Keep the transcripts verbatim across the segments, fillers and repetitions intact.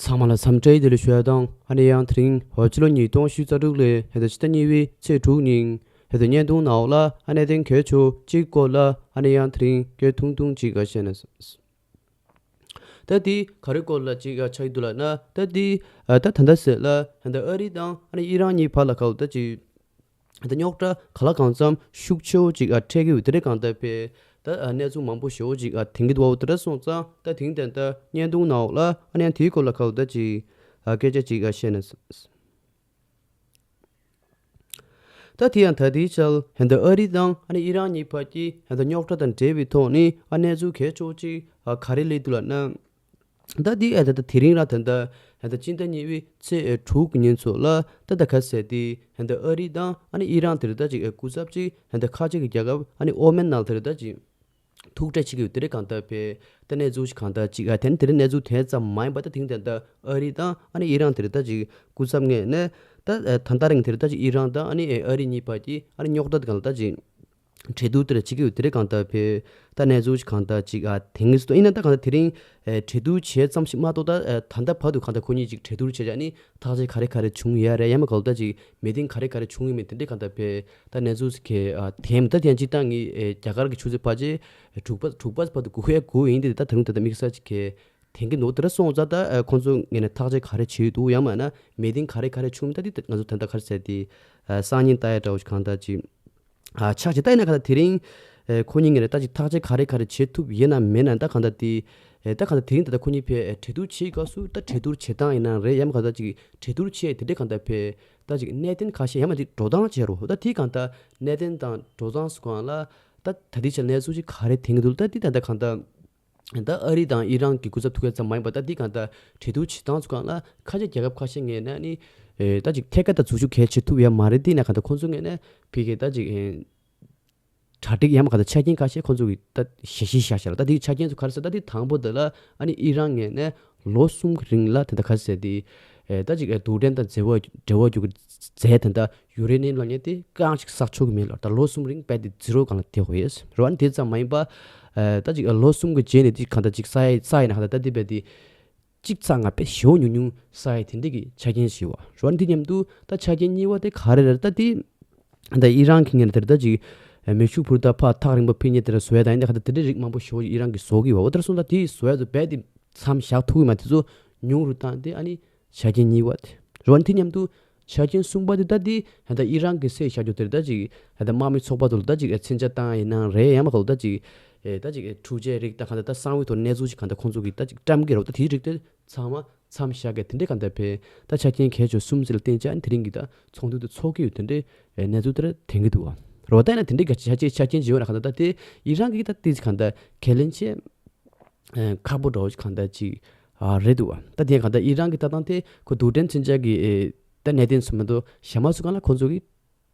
ཚང་མ་ལ་འཚམས་འདྲི་བདེ་ལེགས་ཞུ་ཡ་དང་། ཨ་ནི་ཡང་དེ་རིང་ཕྱི་ལོ་ཉིས་སྟོང་ཉི་ཤུ་རྩ་དྲུག་ལོའི་ཕྱི་ཟླ་གཉིས་པའི་ཚེས་དྲུག་ཉིན་ཕྱི་ཟླ་བརྙན་ཐུང་ནང་ལ་ཨ་གནད་དོན་གལ་ཆེ་གཅིག་སྐོར་ལ་ཨ་ནི་ཡང་དེ་རིང་སྐད་ཐུང་ཐུང་ཅིག་བཤད་ན། ད་དེ་ག་རེ་སྐོར་ལ་ཅིག་ཆགས་ཀྱི་འདུག་ལབ་ན། ད་དེ་ད་ད་ལྟ་ཟེར་ལ་ད་ཨ་རི་དང་ཨ་ནི་ཨི་རན་གཉིས་བར་ལ་ག་ལ་ད་ཅིག་ད་རྙོག་དྲ་ག་ལ་གང་འཚམ་ཤུགས་ཆེ་བོ་ཅིག་ཨ་འཕྲད་ཀྱི་ཡོད། དེ་རེད། གང་ལྟར་དཔེ་ད་ཨ་གནས་ཚུལ་མང་པོ་ཞེ་བོ་ཅིག་ཨ་ཐོན་གྱི་འདུག་བ། འོ་དེ་འདྲ་སོང་ཙང་ད་དེང་དེང་ད་བརྙན་ཐུང་ནང་འོག་ལ་ཨ་ནི་ཡང་དེའི་སྐོར་ལ་ག་ལ་ད་ཅིག་ཨ་སྐད་ཆ་ཅིག་ཨ་བཤད་ན། ད་དེ་ཡང་ད་ལྟའི་ཆར་ཧན་ད་ཨ་རི་དང་ཨ་ནི་ཨི་རན་གཉིས་བར་གྱི་ཧན་ད་རྙོག་དྲ་དང་འབྲེལ་བའི་ཐོག་ནས་ཨ་གནས་ཚུལ་གལ་ཆེ་བོ་ཅིག་ཨ་ག་རེ་སླེབས་འདུག་ལབ་ན། ད་འདི་ཨ་ད་ད་དེ་རིང་ར་ད་ད་ཨ་ད་སྤྱི་ཟླ་གཉིས་པའི་ཚེས་དྲུག་ཉིན་ཚོ་ལ་ད་ད་ག་ཟེར་ཏེ་ཨ་ད་ཨ་རི་དང་ཨ་ནི་ཨི་རན་དེར་ད་ཅིག་ཨ་སྐུ་ཚབ་ཅིག་ཨ་ད་ཁ་ཅིག་གི་རྒྱལ་ཁབ་ཨ་ནི་ཨོ་མན་ནང་དེར་ད་ཅིག་ཐུག་འཕྲད་བྱེད་ཀྱི་ཡོད། དེ་རིང་གང་ལྟར་དཔེ་ད་གནས་ཚུལ་ཞིག་གང་ལྟར་ཅིག་ཨ་དེ་ནི་དེ་རིང་གནས་ཚུལ་དེ་ཙམ་མ་ཡིན་པ། ད་དེང་དེང་ད་ཨ་རི་དང་ཨ་ནི་ཨི་རན་དེར་ད་ཅིག་སྐུ་ཚབ་ངོས་ནས་ད་ཨ་ད་ད་རིང་དེར་ད་ཅིག་ཨི་རན་དང་ཨ་ནི་ཨ་རི་གཉིས་བར་གྱི་ཨ་ནི་རྙོག་དྲ་དེ་གང་ལ་ད་ཅིག་གྲོས་བསྡུར་དེ་འདྲ་བྱེད་ཀྱི་ཡོད། དེ་རིང་གང་ལྟར་དཔེ་ད་གནས་ཚུལ་ཞིག་གང་ལྟར་ཅིག་ཨ་དེང་གི་སུ་ཡིན་ན་ད་གང་ལྟར་དེ་རིང་ཨེ་གྲོས་བསྡུར་བྱས་ཙམ་ཞིག་མ་གཏོགས་ད་ཨེ་ད་ལྟ་བར་དུ་གང་ལྟར་ཁོ་གཉིས་ཅིག་གྲོས་བསྡུར་བྱས་བྱས་ནི་ཐག་གཅོད་ག་རེ་ག་རེ་བྱུང་ཡོད་རེད། ཡང་མ་གང་ལྟར་ཅིག་མི་ཐེངས་ག་རེ་ག་རེ་བྱུང་ཡོད་མེད་དེ་འདྲ་གང་ལྟར་དཔེ་ད་གནས་ཚུལ་ཞིག་གི་ཨ་དེ་མི་ད་དེ་ཡང་སྤྱིར་བཏང་གི་ཨེ་རྒྱ་གར་གྱི་ཆུ་ཚོད་ཕལ་ཆེར་དྲུག་པ་དྲུག་པ་བར་དུ་སྒུག་ཡ་དགོས་ཡིན། དེ་ད་ད་རུང་ད་ལྟ་དམིགས་བསལ་ཅིག་གི་དེང་གི་ནོར་དེ་འདྲ་སོང་ཙང་ད་ཨ་ཁོང་ཚོ་ངོས་ནས་ཐག་གཅོད་ག་རེ་བྱས་འདུག་ཡང་མིན་ན་མི་ཐེངས་ག་རེ་ག་རེ་བྱུང་མིན་ད་འདི་ང་ཚོ་ད་ལྟ་ག་རེ་ཟེར་དེ་ཨ་སང་ཉིན་ལྟ་ཡ་འདྲ་བོ་ཞིག་གང་ལྟར་ཅིག་ཨ་ཆགས་ཅིག་ལྟ་ཡིན་ན་ག་ད་དེ་རིང་ཨ་ཁོ་གཉིས་ངོས་ནས་ད་ཅིག་ཐག་གཅོད་ག་རེ་ག་རེ་བྱེད་ཐུབ་ཡིན་ན་མེད་ན་ད་གང་ལྟར་དེ་ཨེ་ད་གང་ལྟར་དེ་རིང་ད་ལྟ་ཁོ་གཉིས་ཕེ་ཨེ་གྲོས་བསྡུར་བྱེད་སྐབས་སུ་ད་གྲོས་བསྡུར་བྱེད་སྟངས་ཡིན་ན་རེད། ཡང་མིན་གང་ལྟར་ཅིག་གྲོས་བསྡུར་བྱེད་དེ་འདྲ་གང་ལྟར་ཕེ་ད་ཅིག་གནད་དོན་ཁ་ཤས་ཡང་མིན་དེ་འགྲོ་སྟངས་བྱེད་རོགས། ད་དེ་གང་ལྟར་གནད་དོན་དང་འགྲོ་སྟངས་སུ་གང་ལ་ད་ད་དེ་ཆ་གནས་ཚུལ་ཅིག་ག་རེ་ཐོན་གྱི་འདུག་ད་དེ་ད་ལྟ་གང་ལྟར། ད་ཨ་རི་དང་ཨི་རན་གྱི་སྐུ་ཚབ་ཐུག་ཡ་ཙམ་མ་ཡིན་པ། ད་འདི་གང་ལྟར་གྲོས་བསྡུར་བྱེད་སྟངས་ཚོ་གང་ལ་ཁ་ཆེ་རྒྱལ་ཁབ་ཁ་ཤས་ངོས་ནས་ནི་ཨེ་ད་ཅིག་ཐད་ཀར་ད་འཛུལ་ཞུགས་གལ་ཆེ་ཐུབ་ཡ་མ་རེད། འདི་ན་གང་ལྟར་ཁོང་ཚོ་ངོས་ནས་ཕི་གེ་ད་ཅིག་ཨེ་གྲ་སྒྲིག་ཡ་མ་གང་ལྟར་ཆ་རྐྱེན་ཁ་ཤས་ཁོང་ཚོ་གི་ད་ཞལ་བཞེས་བཞག་བཞག་ལ། ད་འདི་ཆ་རྐྱེན་ཚོ་ག་རེ་ཟེར། ད་འདི་དང་པོ་འདི་ལ་ཨ་ནི་ཨི་རན་ངོས་ནས་ལོ་གསུམ་གྱི་རིང་ལ་དེ་འདྲ་ག་རེ་ཟེར་ཏེ་ཨེ་ད་ཅིག་ཨེ་རྡུལ་ཕྲན་དང་འབྲེལ་བ་འབྲེལ་བ་རྒྱུ་གི་རྫས་དེ་འདྲ་ཡུ་རེ་ནི་ཡམ་ལབ་མཁན་དེ་རྐང་གཅིག་བསགས་ཆོག་གི་མེད་ལ། ད་ལོ་གསུམ་རིང་རྦད་དེ་ཛི་རོ་སྒང་ལ་བསྡད་དགོས་ཡོད་རེད་བ། ཨ་ནི་དེ་ཙམ་མ་ཡིན་པ་ཨ་ད་ཅིག་ལོ་གསུམ་གི་རྗེས་ནས་དེ་གང་ལྟར་ཅིག་བསགས་ཡ་བསགས་ཡ་ན་གང་ལྟར་ད་དེ་རྦད་དེ་གཅིག་བསགས་ང་རྦད་ཞེ་པོ་ཉུང་ཉུང་བསགས་ཡ་དེ་འདྲ་གི་ཆ་རྐྱེན་ཞིག་ཡོད་རེད་བ། ཨ་ནི་དེ་མཉམ་དུ་ད་ཆ་རྐྱེན་གཉིས་པ་དེ་ག་རེ་རེད། ད་དེ་ད་ཨི་རན་གྱི་ངོས་ནས་དེར་ད་ཅིག་མེ་ཤུགས་འཕུར་མདའ་ཕར་ཐག་རིང་པོ་འཕུར་མཁན་དེ་འདྲ་བཟོ་ཡ་དང་ཡིན་ན་གང་ལྟར་དེ་འདྲ་རིགས་མང་པོ་ཞེ་པོ་ཅིག་ཨི་རན་གྱིས་བཟོ་གི་ཡོད་རེད་བ། འོ་དེར་སོང་ཙང་དེ་བཟོ་ཡ་ཚོ་རྦད་དེ་མཚམས་བཞག་ཐུབ་ཀྱི་མ་རེད། དེ་ཚོ་ཉུང་རུ་བཏང་སྟེ་ཨ་ནི་ཆ་རྐྱེན་གཉིས་པ་དེ་རེད་བ། དེ་མཉམ་དུ་ཆ་རྐྱེན་གསུམ་པ་དེ་ད་དེ་ད་ལྟ་ཨི་རན་གྱིས་བསད་བཞག་རྒྱུ་དེར་ད་ཅིག་ད་ལྟ་དམག་མི་ཚོགས་པ་ཚོ་ལ་ད་ཅིག་མཚོན་ཆ་བཏང་ཡིན་ན་རེད། ཡང་མ་གཏོགས་ད་ཅིག་ཨེ་ད་ཅིག་ཨེ་འཕྲུལ་ཆས་རིགས་ད་གང་ལྟར་ད་གསང་བའི་ཐོག་གནས་ཚུལ་ཞིག་གང་ལྟར་ཁོང་ཚོ་གིས་ད་ཅིག་བཀྲམ་གི་རེད་བ། ད་དེའི་རིགས་དེ་ཚང་མ་མཚམས་བཞག་གི་དེ་འདྲའི་གང་ལྟར་ཕེ་ད་ཆ་རྐྱེན་གལ་ཆེ་གསུམ་ཟེར་ལ་བརྟེན་བྱས་ཨ་ནི་དེ་རིང་གི་ད་ཚོགས་འདུ་དེ་ཚོགས་ཀྱི་ཡོད། དེ་འདྲའི་ཨེ་གནས་ཚུལ་དེར་ཐོན་གི་འདུག་བ། རེད་བ། ད་ཡིན་ན་དེ་འདྲའི་ག་ཆ་རྐྱེན་ཆ་རྐྱེན་བྱས་ཡོད་ན་གང་ལྟར་ད་དེ་ཨི་རན་གྱིས་ད་དེ་གང་ལྟར་ཁས་ལེན་བྱེད་ཨེ་ཁག་པོ་འདྲ་བོ་ཞིག་གང་ལྟར་ཅིག་ཨ་རེད་འདུག་བ། ད་དེ་གང་ལྟར་ཨི་རན་གྱི་ལྟ་སྟངས་དེ་ཁོ་རྡུལ་ཕྲན་མཚོན་ཆ་གི་ཨེ་ད་གནད་དོན་ཚོ་མ་གཏོགས་གཞན་མ་ཚོ་གང་ལ་ཁོ་ཚོ་གིས་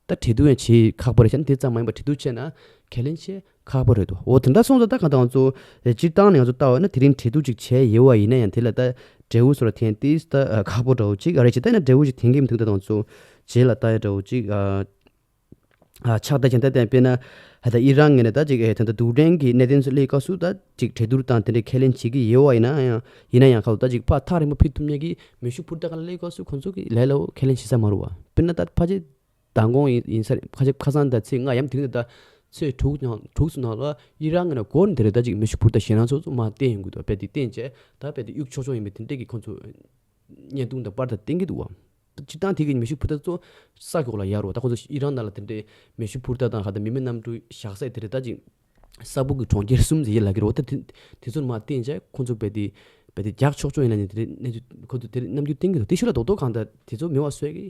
ད་གྲོས་བསྡུར་ཡང་བྱེད་ཁག་པོ་རེད་ཤག་དེ་ཙམ་མ་ཡིན་པར་གྲོས་བསྡུར་བྱས་ན་ཁས་ལེན་བྱེད་ཁག་པོ་རེད་འདུག་འོ་དེ་འདྲ་སོང་ཙང་ད་གང་ལྟར་ང་ཚོ་ཨེ་སྤྱིར་བཏང་ནས་ང་ཚོ་ལྟ་བ་ན་དེ་རིང་གྲོས་བསྡུར་ཅིག་བྱས་ཡོད་པ་ཡིན་ན་ཡང་དེ་ལ་ད་འབྲས་བུ་སོགས་ལ་ཐོན་དེ་ད་ཨ་ཁག་པོ་འདྲ་བོ་ཅིག་ཨ་རེད་ཅིག་ད་ཡིན་ན་འབྲས་བུ་ཅིག་ཐོན་གྱི་མི་འདུག་ད་ང་ཚོ་རྗེས་ལ་ལྟ་ཡ་འདྲ་བོ་ཅིག་ཨ་ཨ་ཆགས་ད་ཅིང་ད་ལྟ་དཔེར་ན་ཨ་ད་ཨི་རན་ངོས་ནས་ད་ཅིག་ཨེ་ད་ད་རྡུལ་ཕྲན་གྱི་གནད་དོན་ཚོ་སླེབས་སྐབས་སུ་ད་ཅིག་གྲོས་བསྡུར་དང་དེ་འདྲའི་ཁས་ལེན་བྱེད་ཀྱི་ཡོད་པ་ཡིན་ན་ཡང་ཡིན་ན་ཡང་ཁ་ལོ་ད་ཅིག་ཕར་ཐག་རིང་པོ་འཕུར་ཐུབ་མཁན་གྱི་མེ་ཤུགས་འཕུར་མདའ་གང་ལ་སླེབས་སྐབས་སུ་ཁོང་ཚོ་གིས་ལས་སླ་བོ་ཁས་ལེན་བྱེད་ས་མ་རེད་བ། དཔེར་ན་ད་ཕལ་ཆེར་མདང་དགོང་ཡིན་ཡིན་ས་རེད། ཁ་ཆེ་ཁ་སང་ད་ཚེས་ལྔ་ཡམ་དེ་རིང་ད་ཚེས་དྲུག་ནང་དྲུག་ཙམ་ནང་ལ་ཨི་རན་ངོས་ནས་འགོ་ནས་དེ་རེད་ད་ཅིག་མེ་ཤུགས་འཕུར་མདའ་ཞེད་སྣང་ཚོ་ཚོ་མར་བསྟན་ཡོང་གི་འདུག་དཔེ་དེ་བསྟན་བྱས་ད་དཔེ་དེ་གཡུག་ཆོག་ཆོག་ཡིན་པའི་དེ་འདྲས་ཀྱི་ཁོང་ཚོ་བརྙན་ཐུང་དང་པར་དང་བསྟན་གྱི་འདུག་བ། སྤྱིར་བཏང་དེ་གི་མེ་ཤུགས་འཕུར་མདའ་ཚོ་ས་ཁོག་ལ་ཡར་རོ། ད་ཁོང་ཚོ་ཨི་རན་ནང་ལ་དེ་འདྲས་མེ་ཤུགས་འཕུར་མདའ་དང་ཧ་ད་མི་མེད་གནམ་གྲུ་བཞག་ས་དེ་རེད་ད་ཅིག་ས་སྦུག་གི་གྲོང་ཁྱེར་གསུམ་ཟེར་གྱི་ལབ་ཀྱི་རེད་བ། ད་དེ་དེ་ཚོ་མར་བསྟན་བྱས་ཁོང་ཚོ་རྦད་དེ་རྦད་དེ་རྒྱག་ཆོག་ཆོག་ཡིན་ན་ནི་དེ་རེད་གནས་ཚུལ་ཁོ་ཚོ་དེ་རེད་རྣམ་འགྱུར་བསྟན་གྱི་འདུག་དེ་ཤུགས་ལ་རྡོག་རྡོག་གང་ལྟར་དེ་ཚོ་མེད་པ་བཟོ་ཡ་གི་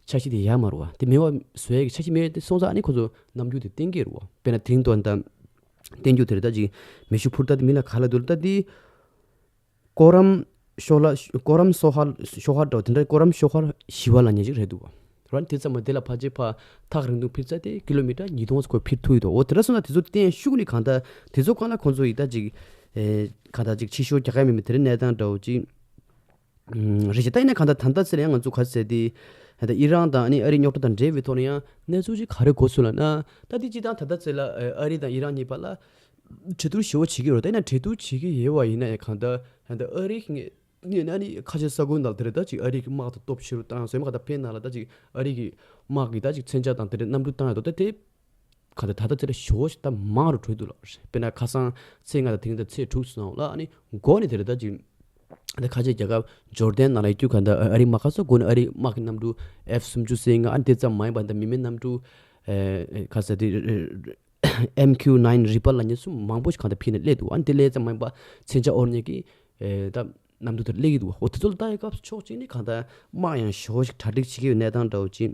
འཆར་གཞི་དེ་ཡོད་མ་རེད་བ། དེ་མེད་པ་བཟོ་ཡ་གི་འཆར་གཞི་མེད་དེ་སོང་ཙང་ཨ་ནི་ཁོ་ཚོ་རྣམ་འགྱུར་དེ་བསྟན་གྱི་རེད་བ། དཔེར་ན་དེ་རིང་དོན་དང་བསྟན་རྒྱུ་དེ་རེད་ད་ཅིག་མེ་ཤུགས་འཕུར་མདའ་དེ་མིང་ལ་ག་ལབ་འདུག་ལབ་ད་དེ་ཀོ་རམ་ཤོ་ལ་ཀོ་རམ་སོ་ཧར་ཤོ་ཧར་འདྲ་བ་དེ་འདྲ་ཀོ་རམ་ཤོ་ཧར་བཞི་པ་ལབ་མཁན་ཅིག་རེད་འདུག་བ། རོ་ཨ་ནི་དེ་ཙམ་མ་དེ་ལ་ཕལ་ཆེར་ཕར་ཐག་རིང་ཐུང་འཕུར་ཚད་དེ་ཀི་ལོ་མི་ཊར་ཉིས་སྟོང་ཙམ་ཁོ་འཕུར་ཐུབ་ཡོད་དོ། འོ་དེ་འདྲ་སོང་ན་དེ་ཚོ་བསྟན་ཤུགས་ནི་གང་ལྟར་དེ་ཚོ་གང་ལ་ཁོང་ཚོ་ཡི་ད་ཅིག་ཨེ་གང་ལྟར་ཅིག་ཕྱི་བཤོལ་རྒྱག་ཡ་མེད་མི་དེ་འདྲའི་གནས་སྟངས་འདྲ་བོ་ཅིག་ཨུམ་རེད་ཤག་ད་ཡིན་ན་གང་ལྟར་ད་ལྟ་ཚེ་ལ་ཡང་ང་ཚོ་ག་ཟེར་དེ་ད་ཨི་རན་དང་ཨ་ནི་ཨ་རིའི་རྙོག་དྲ་དང་འབྲེལ་བའི་ཐོག་ནས་ཡང་གནས་ཚུལ་ཅིག་ག་རེ་གོ་སོང་ལབ་ན། ད་དེ་སྤྱིར་བཏང་ད་ལྟ་ཚེ་ལ་ཨ་རི་དང་ཨི་རན་གཉིས་བར་ལ་གྲོས་བསྡུར་ཞེ་པོ་བྱེད་ཀྱི་ཡོད་རེད། ད་ཡིན་ན་གྲོས་བསྡུར་བྱེད་ཀྱི་ཡོད་པ་ཡིན་ན་ཡང་གང་ལྟར་ད་ལྟ་ཨ་རི་གི་ ནས་ནས་ཨ་ནི་ཁ་ཆེ་ས་ཁུལ་ནང་དེ་རེད། ད་ཅིག་ཨ་རི་གི་དམག་དང་སྟོབས་ཆེ་རུ་བཏང་ཡོད་ཟེར་མ། ག་ད་ཕན་ནང་ལ་ད་ཅིག་ཨ་རི་གི་དམག་གི་ད་ཅིག་མཚོན་ཆ་དང་དེ་རེད་གནམ་གྲུ་བཏང་ཡོད་དོ། ད་དེ་ག་ད་ད་ད་དེ་རེད་ཞོ་ཞིག་ད་མང་རུ་འགྲོ་འདུག་ལ། དཔེར་ན་ཁ་སང་ཚེས་ལྔ་དང་དེ་རིང་ད་ཚེས་དྲུག་སོང་ལ། ཨ་ནི་འགོ་ནས་དེ་རེད་ད་ཅིག་ད་ཁ་ཆེ་རྒྱལ་ཁབ་ཇོར་དན་ནང་ལ་ཡོད་རྒྱུ་ག་ད་ཨ་རི་དམག་ཁ་སོ་འགོ་ནས་ཨ་རི་དམག་གི་གནམ་གྲུ་ཨེཕ་སུམ་ཅུ་ཟེར་ང་ཨ་ནི་དེ་ཙམ་མ་ཡིན་པ་ད་མི་མེད་གནམ་གྲུ་ཨེ་ཁ་ས་དེ་ཨེམ་ཁྱུ་ནའིན་རི་པར་ལ་ཉེ་སུ་མང་པོ་ཞིག་གང་ལྟར་ཕྱིན་ནས་སླེབས་འདུག་ཨ་ནི་དེ་སླེབས་ཙམ་མ་ཡིན་པ་མཚོན་ཆ་དབོར་མཁན་གྱི་ཨེ་ད་གནམ་གྲུ་དེར་སླེབས་ཀྱི་འདུག་འོ་དེ་ཚོ་ལ་ལྟ་ཡི་སྐབས་སུ་ཕྱོགས་གཅིག་ནས་གང་ལྟར་དམག་ཡང་ཞེ་པོ་ཞིག་གྲ་སྒྲིག་བྱེད་ཀྱི་ཡོད་གནས་སྟངས་འདྲ་བོ་ཅིག་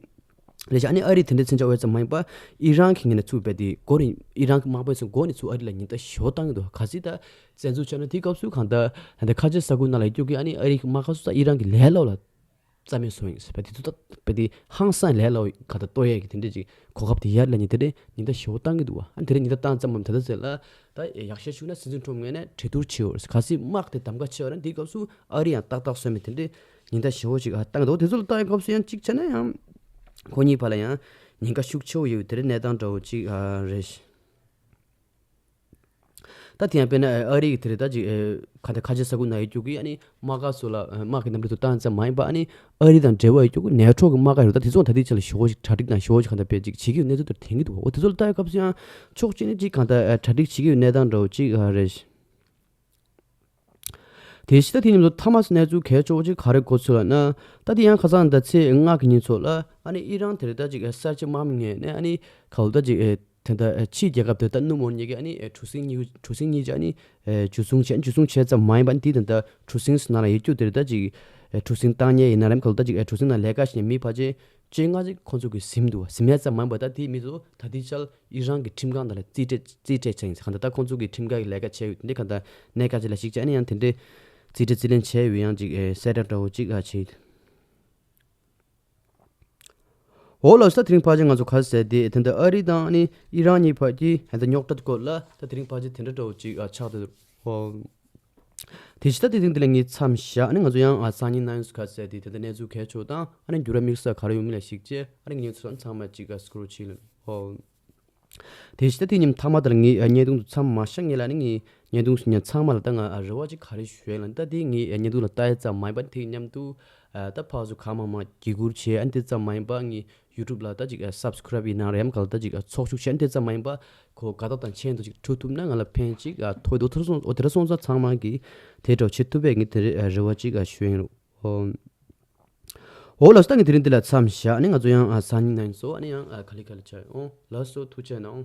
རེད་ཤག་ཨ་ནི་ཨ་རི་དེ་འདྲའི་མཚོན་ཆ་དབོར་ཙམ་མ་ཡིན་པ་ཨི་རན་གྱི་ངོས་ནས་ཚུར་རྦད་དེ་འགོ་ནས་ཨི་རན་གྱི་དམག་དཔོན་ཚོ་འགོ་ནས་ཚུར་ཨ་རི་ལ་ཉེན་བརྡ་ཞེ་པོ་བཏང་གི་འདུག་ག་ཚོད་ད་བཙན་འཛུལ་བྱས་ན་དེའི་སྐབས་སུ་གང་ལྟར་ད་ལྟ་ཁ་ཆེ་ས་ཁུལ་ནང་ལ་ཡོད་རྒྱུ་གི་ཨ་ནི་ཨ་རི་གི་དམག་ཁ་སོ་ད་ཨི་རན་གྱི་ལས་སླ་པོ་ལ་རྩ་མེད་བཟོ་ཡིན་ཟེར་བ་དེ་ཚོ་ད་དཔེ་དེ་ཧང་སང་ལས་སླ་བོ་ག་ད་གཏོར་ཡས་ཀྱི་དེ་འདྲས་ཅིག་གོ་སྐབས་དེ་ཡར་ལ་ཉེ་དེ་འདྲས་ཉེན་བརྡ་ཞེ་པོ་བཏང་གི་འདུག་བ། ཨ་དེ་འདྲས་ཉེན་བརྡ་བཏང་ཙམ་མམ་ད་ལྟ་ཟེར་ལ་ད་ཡག་ཤོས་ཤུགས་ན་སྲིད་འཛིན་ཁྲོམ་ངོས་ནས་གྲོས་བསྡུར་བྱེད་འོར་གལ་སྲིད་དམག་དེ་གདམ་ག་བྱེད་པ་ན་དེའི་སྐབས་སུ་ཨ་རི་ཡང་ཏག་ཏག་བཟོས་མེད་དེ་འདྲས་ཉེན་བརྡ་ཞེ་པོ་ཅིག་ཨ་བཏང་གི་འདུག་དེ་ཚོ་ལ་ལྟ་ཡི་སྐབས་སུ་ཡང་གཅིག་བྱས་ན་ཡང་ཁོ་གཉིས་བར་ལ་ཡང་ཉེན་ཁ་ཤུགས་ཆེ་བོ་ཡོད་དེ་འདྲས་གནས་སྟངས་འདྲ་བོ་ཅིག་ཨ་རེད། ད་དེ་ཡང་དཔེར་ན་ཨ་རི་གི་དེ་རེད་ད་ཅིག་ཨེ་ག་ད་ཁ་ཆེ་ས་ཁུལ་ནང་ཡོད་རྒྱུ་གི་ཨ་ནི་དམག་སྒར་སོགས་ལ་ཨེ་དམག་གི་གནམ་གྲུ་དེ་བཏང་ཙམ་མ་ཡིན་པ་ཨ་ནི་ཨ་རི་དང་འབྲེལ་བ་ཡོད་རྒྱུ་གི་ནེ་ཊོ་གི་དམག་སྒར་རེད། ད་དེ་ཚོ་ད་ལྟའི་ཆ་ལ་ཞེ་པོ་ཞིག་གྲ་སྒྲིག་དང་ཞེ་པོ་ཞིག་གང་ལྟར་དཔེ་ཅིག་བྱེད་ཀྱི་ཡོད་གནས་ཚུལ་དེ་དྲན་གྱི་འདུག་འོ་དེ་ཚོ་ལ་ལྟ་ཡི་སྐབས་སུ་ཡང་ཕྱོགས་གཅིག་ནས་ཅིག་གང་ལྟར་ཨེ་གྲ་སྒྲིག་བྱེད་ཀྱི་ཡོད་གནས་སྟངས་འདྲ་བོ་ཅིག་ཨ་རེད། དེ་བཞིན་ད་དེ་མཉམ་དུ་མཐའ་མ་སུ་གནས་ཚུལ་གལ་ཆེ་བོ་ཅིག་ག་རེ་གོ་ཚུལ་ལ་ན། ད་དེ་ཡང་ཁ་སང་ད་ཚེས་ལྔ་གི་ཉིན་ཚོ་ལ་ཨ་ནི་ཨི་རན་དེ་རེད་ད་ཅིག་ཨེ་གསར་བརྗེ་དམག་མི་ངོས་ནས་ཨ་ནི་ག་འོ་ད་ཅིག་ཨེ་དེ་འདྲ་ཕྱིའི་རྒྱལ་ཁབ་དེ་ད་སྣུམ་འོར་མཁན་གྱི་ཨ་ནི་གྲུ་གཟིངས་གཉིས་གྲུ་གཟིངས་གཉིས་ཀྱི་ཨ་ནི་འཇུ་བཟུང་བྱས། འཇུ་བཟུང་བྱས་ཙམ་མ་ཡིན་པ་ཨ་ནི་དེ་ད་ལྟ་གྲུ་གཟིངས་ནང་ལ་ཡོད་རྒྱུ་དེ་རེད་ད་ཅིག་གྲུ་གཟིངས་བཏང་མཁན་ཡིན་ན་རེམ་ག་ལ་ད་ཅིག་གྲུ་གཟིངས་ནང་ལས་ཀ་བྱེད་མཁན་མི་ཕལ་ཆེར་བཅོ་ལྔ་ཅིག་ཁོང་ཚོ་གིས་ཟིན་འདུག་ཟིན་ཡས་ཙམ་མ་ཡིན་པ་ད་དེའི་མི་ཚོ་ད་ལྟའི་ཆར་ཨི་རན་གྱི་ཁྲིམས་ཁང་ནང་ལ་རྩིས་སྤྲད་རྩིས་སྤྲད་བྱས་ཡིན་ཟེར། གང་ལྟར་ད་ཁོང་ཚོ་གིས་ཁྲིམས་ཁང་གི་ལས་ཀ་བྱས་ཡོད་དེ་འདྲ་གང་ལྟར་གནད་འགག་ཅིག་ལ་གཞིགས་བྱས་ཨ་ནི་ཡང་དེ་འདྲའི་རྩིས་སྤྲད་རྩིས་ལེན་བྱས་ཡོད་ཡང་ཅིག་གསལ་བསྒྲགས་འདྲ་བོ་ཅིག་ཨ་བྱས། འོ་ལགས་སོ། ད་དེ་རིང་ཕལ་ཆེར་ང་ཚོ་ག་ཟེར་དེ་དེ་འདྲ་ཨ་རི་དང་ཨ་ནི་ཨི་རན་གཉིས་བར་གྱི་ཧན་ད་རྙོག་དྲ་སྐོར་ལ་ད་དེ་རིང་ཕལ་ཆེར་དེ་འདྲ་འདྲ་བོ་ཅིག་ཨ་ཆགས་འདུག་འོ། དེ་བཞིན་ད་དེ་རིང་འདི་ལ་ངས་མཚམས་བཞག་ཨ་ནི་ང་ཚོ་ཡང་ཨ་སང་ཉིན་ནང་ཡོང་སུ་ག་ཟེར་དེ་དེ་འདྲ་གནས་ཚུལ་གལ་ཆེ་བ་དང་ཨ་ནི་འགྱུར་བ་དམིགས་བསལ་ག་རེ་ཡོང་མིན་ལ་གཞིགས་བྱས་ཨ་ནི་ངས་ཚོ་ཚང་མ་ཅིག་ཨ་སྐུ་རོགས་བྱེད་ལ་འོ། དེ་བཞིན་ད་དེ་ཉིན་མཐའ་མ་དེར་ངས་བརྙན་ཐུང་དུ་མཚམས་མ་བཞག་ངེས་ལ་ནི་ངས་བརྙན་ཐུང་སུ་ཉན་ཚང་མ་ལ་ད་ང་རེ་བ་ཅིག་ག་རེ་ཞུ་ཡ་ལ་ད་དེ་ངས་བརྙན་ཐུང་ལ་ལྟ་ཡ་ཙམ་མ་ཡིན་པ་དེ་མཉམ་དུ་ད་ཕར་ཚུར་གང་མང་མང་བརྒྱུད་སྐུར་བྱས་ཨ་ནི་དེ་ཙམ་མ་ཡིན་པ་ངས་ཡུ་ཊུབ་ལ་ད་ཅིག་སབ་སི་ཀ་རབ་ཡིན་ན་རེམ་ག་ལ་ད་ཅིག་ཚོགས་ཞུགས་བྱས་ཨ་ནི་དེ་ཙམ་མ་ཡིན་པ་ཁོ་དགའ་རྟགས་དང་མཆན་དུ་ཅིག་འཕྲོད་ཐུབ་ན་ང་ལ་ཕན་ཅིག་ཐོགས་འདུག་དེ་ར་སོང་དེ་ར་སོང་ཙང་ཚང་མ་གིས་དེ་འདྲ་བྱེད་ཐུབ་པས་ངས་དེ་རེ་བ་ཅིག་ཞུ་ཡིན་རོགས། འོ་ལགས་སོ། ད་ངས་དེ་རིང་འདི་ལ་མཚམས་བཞག་ཨ་ནི་ང་ཚོ་ཡང་ཨ་སང་ཉིན་ནང་ཡིན་སོ་ཨ་ནི་ཡང་ཨ་ག་ལེ་ག་ལེ་ཆགས་ཡོང་། ལགས་སོ། ཐུགས་རྗེ་གནང་།